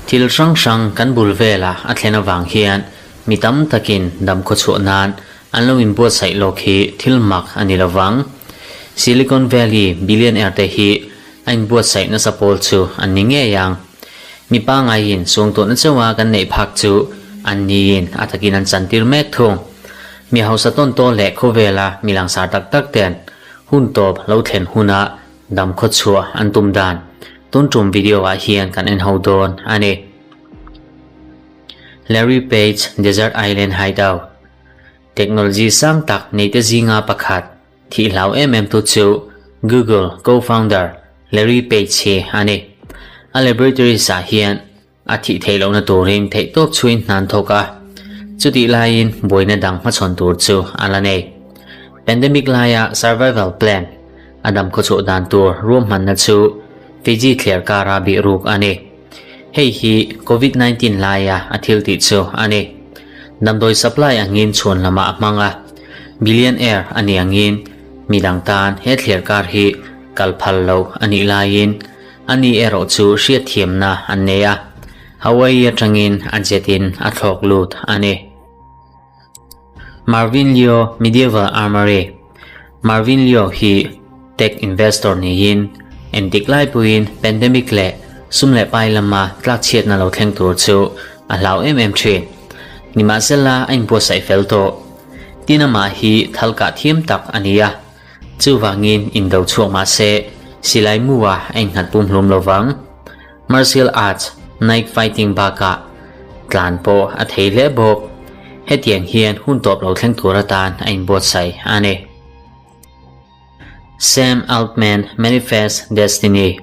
Thil hrang hrang kan bul vela a thlen avang hian mi tam takin dam khawchhuah nan an lo inbuatsaih lawk hi thil mak a ni lovang. Silicon Valley billionaire te hi a inbuatsaih nasa pawl chu an ni ngei ang. Mi pangaiin suangtuahna chauha kan neih phak chu an niin a takin an chantir mek thung. Mi hausa tawn tawl leh khawvela mi langsar tak tak ten hun tawp lo thlen huna dam khawchhuah an tum dan tun tum video ah hian kan en ho dawn a ni. Larry Page Desert Island Hideout Technology sang tak neite zinga pakhat Thih hlau em em tu chu Google co-founder Larry Page hi a ni. A laboratories ah hian a thih theih lohna turin theihtawp chhuin hna an thawk a, chutih laiin buaina dang hmachhawn tur chu a la nei. Pandemic laia survival plan a dam khawchhuah dan tur ruahmanna chu Fiji thliar kara bih ruk a ni. Hei hi Covid 19 laia a thil tih chu a ni. Damdawi supply angin chhuan lamah a hmang a, billionaire a ni angin midang tan he thliar kar hi kal phal lo a nih laiin ani erawh chu hriatthiamna an nei a, Hawaii atangin a jet in a thlawk lut a ni. Marvin Leo Medieval Armory Marvin Leo hi tech investor niin entik lai puiin pandemic leh sum leh pai lama tlakchhiatna lo thleng tur chu a hlau em em thin. Nimahsela a inbuatsaih fel tawh. Tin amah hi thal kah thiam tak a ni a, chuvangin indo chhuak mah se silai mua a innghat pumhlum lovang. Martial arts, knife fighting bakah tlan pawh a thei hle bawk. Hetiang hian hun tawp lo thleng tur atan a inbuatsaih a ni. Sam Altman Manifest Destiny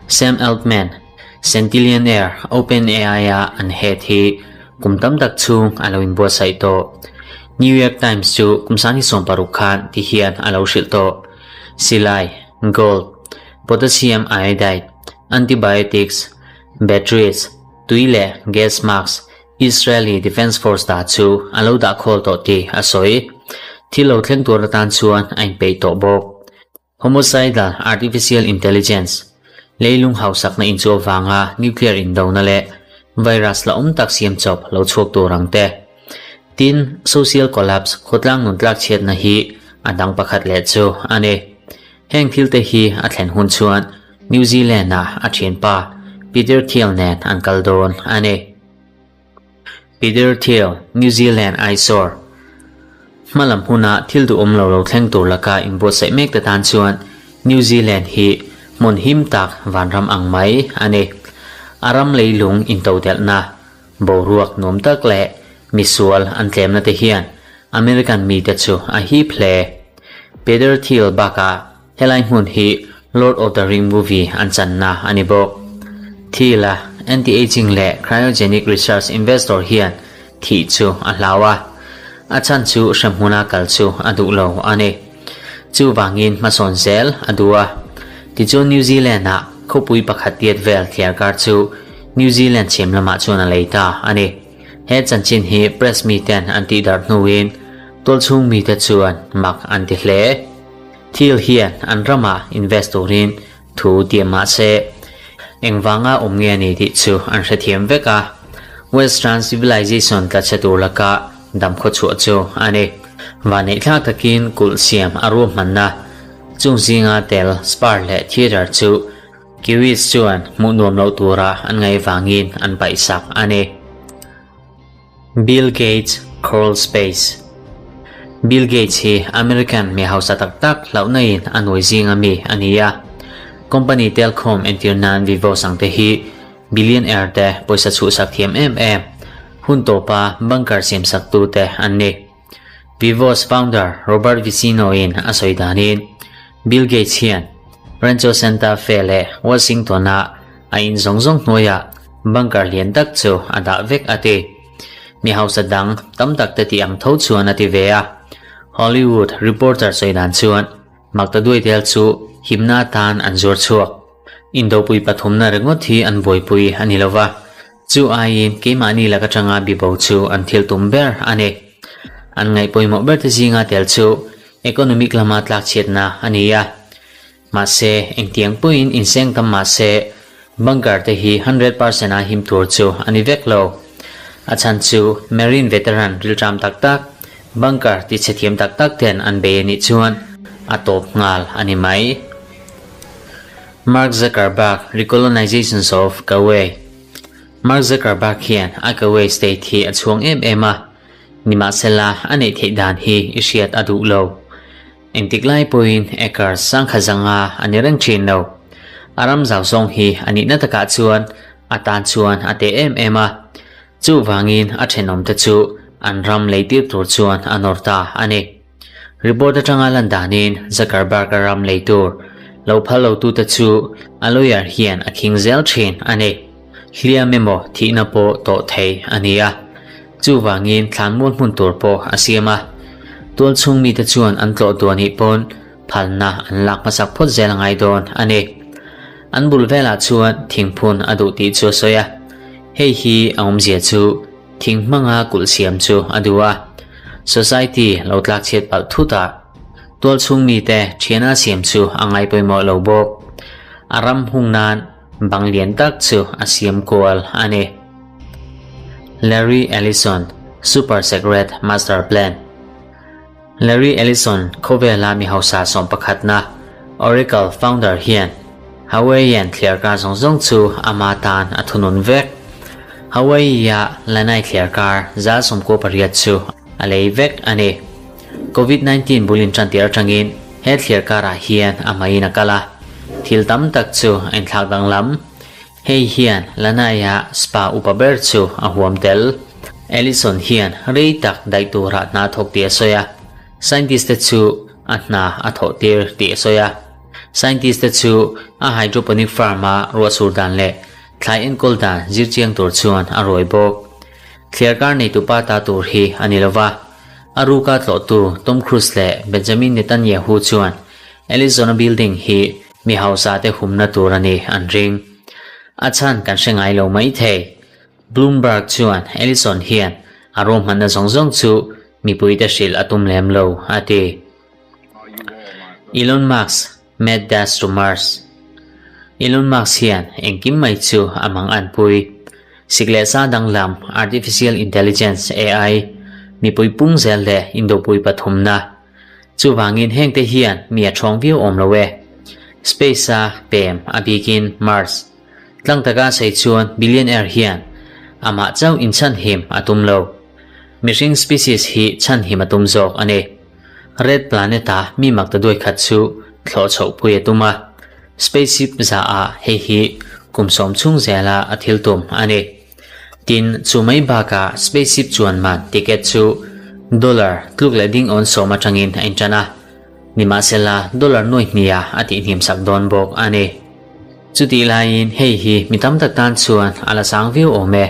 Sam Altman, Centillionaire, OpenAI-a an head hi kum tam tak chhung a lo inbuatsaih tawh. New York Times chu kum 2016 khan ti hian a lo hrilh tawh. Silai, gold, potassium iodide, antibiotics, batteries, tui leh gas mask Israeli Defence Force dah chu a lo dah khawl tawh tih a sawi. Thil lo thleng tur atan chuan a inpeih tawh bawk. Homicidal Artificial Intelligence, leilung hausakna inchu avanga nuclear indona leh virus la awm tak siam chawp lo chhuak tur ang te. Tin, social collapse, khawtlang nun tlak chhiatna hi a dang pakhat leh chu a ni. Heng thil te hi a thlen hun chuan New Zealand-ah a thianpa Peter Thiel nen an kal dawn a ni. Peter Thiel, New Zealand Eyesore Hmalam huna thil duhawm lo lo thleng tur laka inbuatsaih mek te tan chuan New Zealand hi hmun him tak vanram ang mai a ni. A ram leilung intodelhna Boruak nuam tak leh misual an tlemna te hian American mite chu a hip hle. Peter Thiel bakah helai hmun hi Lord of the Ring movie an channa a ni bawk. Thiel-a anti-aging leh cryogenic research investor hian thih chu a hlau a, a chhan chu hremhmuna kal chu a duh lo a ni. Chuvangin hmasawn zel a duh a. Tichuan New Zealand-ah khawpui pakhat tiat vel thliar kar chu New Zealand chhim lamah chuan a lei ta a ni. He chanchin hi press miten an tihdarh hnuin tualchhung mite chuan mak an ti hle. Thil hian an ramah invest turin thu tiam mah se, engvanga awm nge a ni tih chu an hrethiam vek a. Western civilization tla chhe tur laka dam khawchhuah chu a ni. Vaneihthlak takin kulh siam a ruahmanna chung zinga tel Spar leh Theatre chu Kiwis chuan hmuh nuam loh tura an ngaih vangin an paihsak a ni. Bill Gates Crawl Space Bill Gates hi American mi hausa tak tak hlauhna in a nuai zinga mi a ni a. Company telkhawm entir nan Vivo sang te hi billionaire te pawisa chhuhsak thiam em em, hun tawpa bunker siamsak tu te an ni. Vivo's founder Robert Vicino in a sawi danin Bill Gates hian Rancho Santa Fe leh Washington-ah a in zawng zawng hnuaiah bunker lian tak chu a dah vek a ti. Mi hausa dang tam tak te tih ang tho chuan a ti ve a. Hollywood Reporter sawi dan chuan Makta Duaitel chu himna atan an zuar chhuak. Indopui pathumna ringawt hi an buaipui a ni lova, chu aiin keimahni lak atanga bibo chu an thil tum ber a ni. An ngaih pawimawh ber te zinga tel chu economic lama tlakchhiatna a ni a. Mahse, engtiang pawhin inseng tam mah se, bunker te hi 100% a him tur chu a ni vek lo. A chhan chu Marine veteran rilṭam tak tak, bunker ti chhe thiam tak tak ten an bei a nih chuan a tawp nghal a ni mai. Mark Zuckerberg Recolonizations of Kauai Mark Zuckerberg hian a Kauai state hi a chhuang em em a, nimahsela a neih theih dan hi i hriat a duh lo. Engtik lai pawhin acre sangkha zanga a ni reng thin lo. A ram zau zawng hi a nihna takah chuan a tan chuan a teh em em a, chuvangin a thenawmte chu an ram leitir tur chuan a nawr ta a ni. Report atanga lan danin Zuckerberg-a ram lei tur lo phal lotute chu a lawyer hian a khing zel thin a ni. Hliam emaw thihna pawh tawh thei a ni a, chuvangin thlanmual hmun tur pawh a siam a. Tualchhung mite chuan an tlawh duah nih pawn phalna an lak hmasak phawt zel a ngai dawn a ni. An bul velah chuan thingphun a duh tih chu a sawi a, hei hi a awmzia chu Thing hmanga kulh siam chu a duh a, society lo tlak chhiat palh thut a, tual chhung mite thiana siam chu a ngai pawimawh lo bawk. A ram hung nan bang lian tak chu a siam kual a ni. Larry Ellison, Super Secret Master Plan Larry Ellison khawvela mi hausa sawm pakhatna Oracle founder hian Hawaiian thliarkar zawng zawng chu ama tan a thunun vek. Hawaii-a Lanai thliarkar 18 chu a lei vek a ni. Covid 19 bul intantir atangin he thliarkarah hian a hmaiin a kal a, thil tam tak chu a inthlak danglam. Hei hian Lanai-a spa upa ber chu a huam tel. Ellison hian rei tak daih turah hna thawk tih a sawi a, scientist te chu a hna a thawh tir tih a sawi a. Scientist te chu a hydroponic farm-a ruahsur dan leh thlai enkawl dan zir chiang tur chuan a ruai bawk. Thliarkar neitupa ta tur hi a ni lova, a ruka tlawhtu Tom Cruise leh Benjamin Netanyahu chuan Ellison-a building hi Mi hausa te humna tur a ni an ring. A chhan kan hre ngai lo mai thei. Bloomberg chuan Ellison hian a ruahmanna zawng zawng chu mipuite hrilh a tum lem lo a ti. Elon Musk mad dash to Mars Elon Musk hian engkim mai chu a mang an pui. Sik leh sa danglam, Artificial Intelligence, AI, mipui pung zel leh indopui pathumna Chuvangin hengte hian mi a ṭhawng viau awm lo e. Space-a pem a bikin Mars tlang taka sei chuan billionaire hian amah chauh inchhanhim a tum lo. Mihring species hi chhanhim a tum zawk a ni. Red Planet-a mi mak ta duai khat chu thlawh chhoh pui a tum a, spaceship zaah hei hi kum sawm chhung zela a thil tum a ni. Tin, chu mai bakah spaceship chuan man ticket chu dollar tluk leh ding awn sawm atangin a intan a, nimahsela dollar nuai hnia a tihhniam sak dawn bawk a ni. Chutih laiin hei hi mi tam tak tan chuan a la sang viau awm e.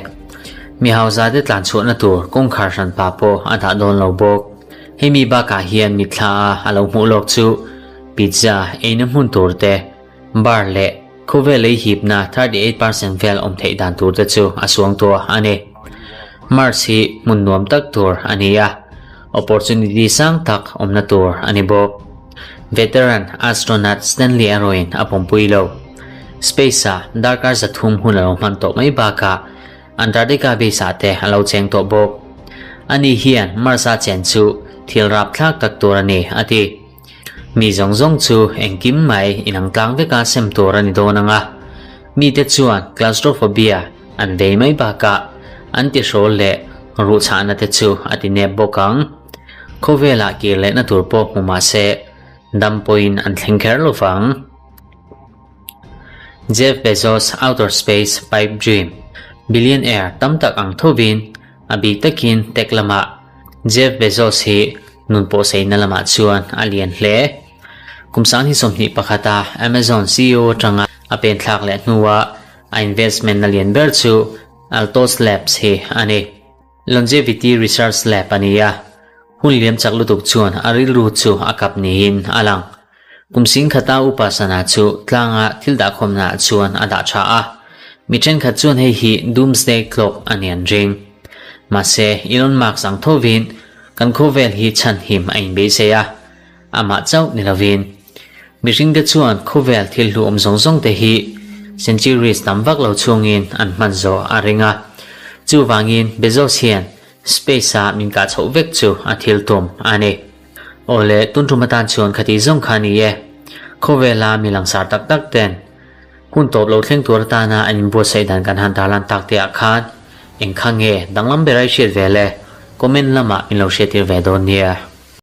Mi hausa te tlan chhuahna tur kawngkhar hran pa pawh a dah dawn lo bawk. Hemi bakah hian mitthla a a lo hmuh lawk chu pizza eina hmun tur te, Bar leh khawvel ei hipna 38% vel awm theih dan tur te chu a suang tuah a ni. Mars hi hmun nuam tak tur a ni a, opportunity sang tak awmna tur a ni bawk. Veteran astronaut Stanley erawhin a pawmpui lo. Space-a darkar 300 hun a lo hman tawh mai bakah Antarctica base-ah te a lo cheng tawh bawk. Ani hian Mars-a chen chu thil rapthlak tak tur a ni, a ti. Mi zawng zawng chu engkim mai inang tlang veka sem tur a ni dawn ang a, mite chuan claustrophobia an vei mai bakah an tihrawl leh ruhchahna te chu a ti nep bawk ang. Khawvelah kir lehna tur pawh hmu mah se dam pawhin an thleng kher lo vang. Jeff Bezos Outer Space Pipe Dream Billionaire tam tak ang thovin a bik takin tech lamah Jeff Bezos hi Nun pawh seina lamah chuan a lian hle. Kum 2021 a Amazon ceo atanga a pen thlak leh hnua a investment na lian ber chu Altos Labs hi a ni. Longevity Research Lab a ni a, hun liam chak lutuk chuan a rilru chu a kap niin a lang. Kum 10,000 upa sana chu tlanga thil dahkhawmna ah chuan a dah tha a, mi thenkhat chuan hei hi Doomsday Clock a ni an ring. Mahse, Elon Musk ang thovin kan khawvel hi chhanhim a inbeisei a, amah chauh ni lovin. Mihringte chuan khawvel thil hluhawm zawng zawng te hi centuries tam vak lo chhungin an hman zawh a ring a. Chuvangin Bezos hian space a min kah chhoh vek chu a thil tum a ni. Aw le, tun tum atan chuan khati zawng kha a ni e. Khawvela mi langsar tak tak ten hun tawp lo thleng tur atana an inbuatsaih dan kan han tarlan tak te ah khan eng kha nge danglam ber a i hriat ve le? Comment lamah min lo hriattir ve dawn nia.